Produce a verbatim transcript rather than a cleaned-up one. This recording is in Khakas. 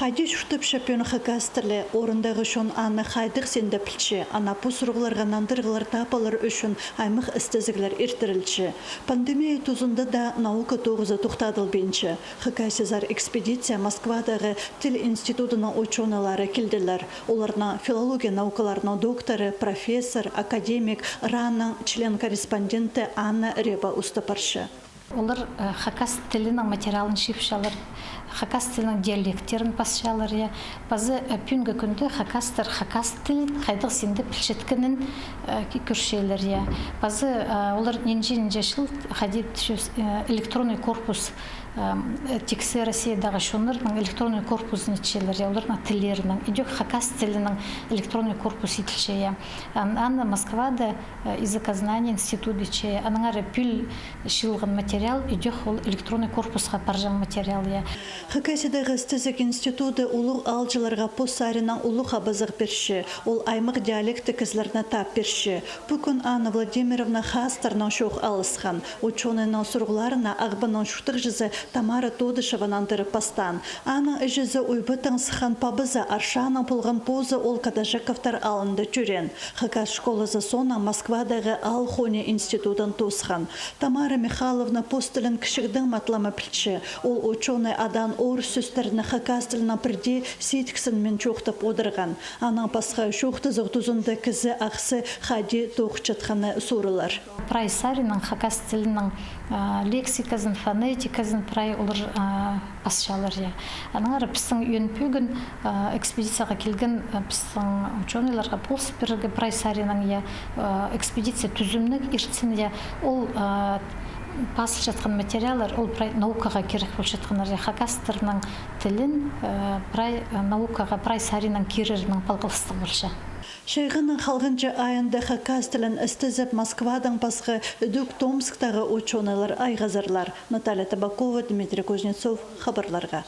Хайди чуртапча пӱӱн хакас тілі, орындағы чон аны хайдағ синде пілче, ана пу сурығларға нандырығлар таап алар ӱчӱн аймах істезіглер иртірілче. Пандемия тузында даа наука тоғызы тохтадылбинча. Хакасиязар экспедиция Москвадағы тіл институдының учёныйлары килділер. Оларнаң филология наукаларының докторы, профессор, академик, РАНның член-корреспонденті Анна Реба устап парча. Олар, э, хакас тілінің материалын чыыпчалар, хакас тілінің диалекттерін пасчалар, я. Пазы, э, пӱӱнгі кӱнде хакастар хакас тілін хайдағ синде пілчеткенін, э, ки-, кӧрчелер, я. Пазы, э, олар нинҷе-нинҷе чыл хайди, э, электронный корпус, э, тиксі Россиядағы чоннарның электронный корпузын итчелер, я, оларның тіллерінің. Идӧк хакас тілінің электронный корпус иділче, я. Ан-, аны Москвада, э, языкознание институт итче, аннаңар пӱӱл чыылған материал, идӧк ол электронный корпусха парҷаң материал, я. Хакасиядағы істезіг институты улуғ аалҷыларға пос саринаң улуғ хабазығ пирче, ол аймах диалекті кізілеріне таап пирче. Пу кӱн Анна Владимировна хаастарнаң чоох алысхан. Учёныйның сурығларына Ағбанның чуртағҷызы Тамара Тодышева нандырып пастаан. Аның іҷезі Уйбаттаң сыххан, пабазы Аршаннаң полған, позы ол Катажаковтар аалында тӧреен. Хакас школазы соонаң Москвадағы аал хони институдын тоосхан. Тамара Михайловна пос тілін кічігдең матлама пілче. Ол учёный адаан орыс сӧстерні хакас тілінең пірдее сидіксінмин чоохтап одырған. Анаң пасха, чоохтазығ тузында кізі ахсы хайди тоғынчатханы сурылар. Прай саринаң хакас тілінің, а, лексиказын, фонетиказын прай олар, а, пасчалар, я. Аннаңар пістің ӧӧн пӧгін, а, экспедицияға килген, а, пістің учёныйларға полыс пирерге прай саринаң, я, а, экспедиция тӱзімніг иртсін, я, ол, а, пазылчатхан материаллар, ол прай наукаға кирек полчатханнар, я, хакастарның тілін, а, прай, а, наукаға прай саринаң кирернең палғалыстығ полча. Чайғының халғанҷы айында хакас тілін істезіп, Москвадаң пасха ідӧк Томсктағы учёныйлар айғазарлар. Наталья Табакова, Дмитрий Кузнецов, хабарларға.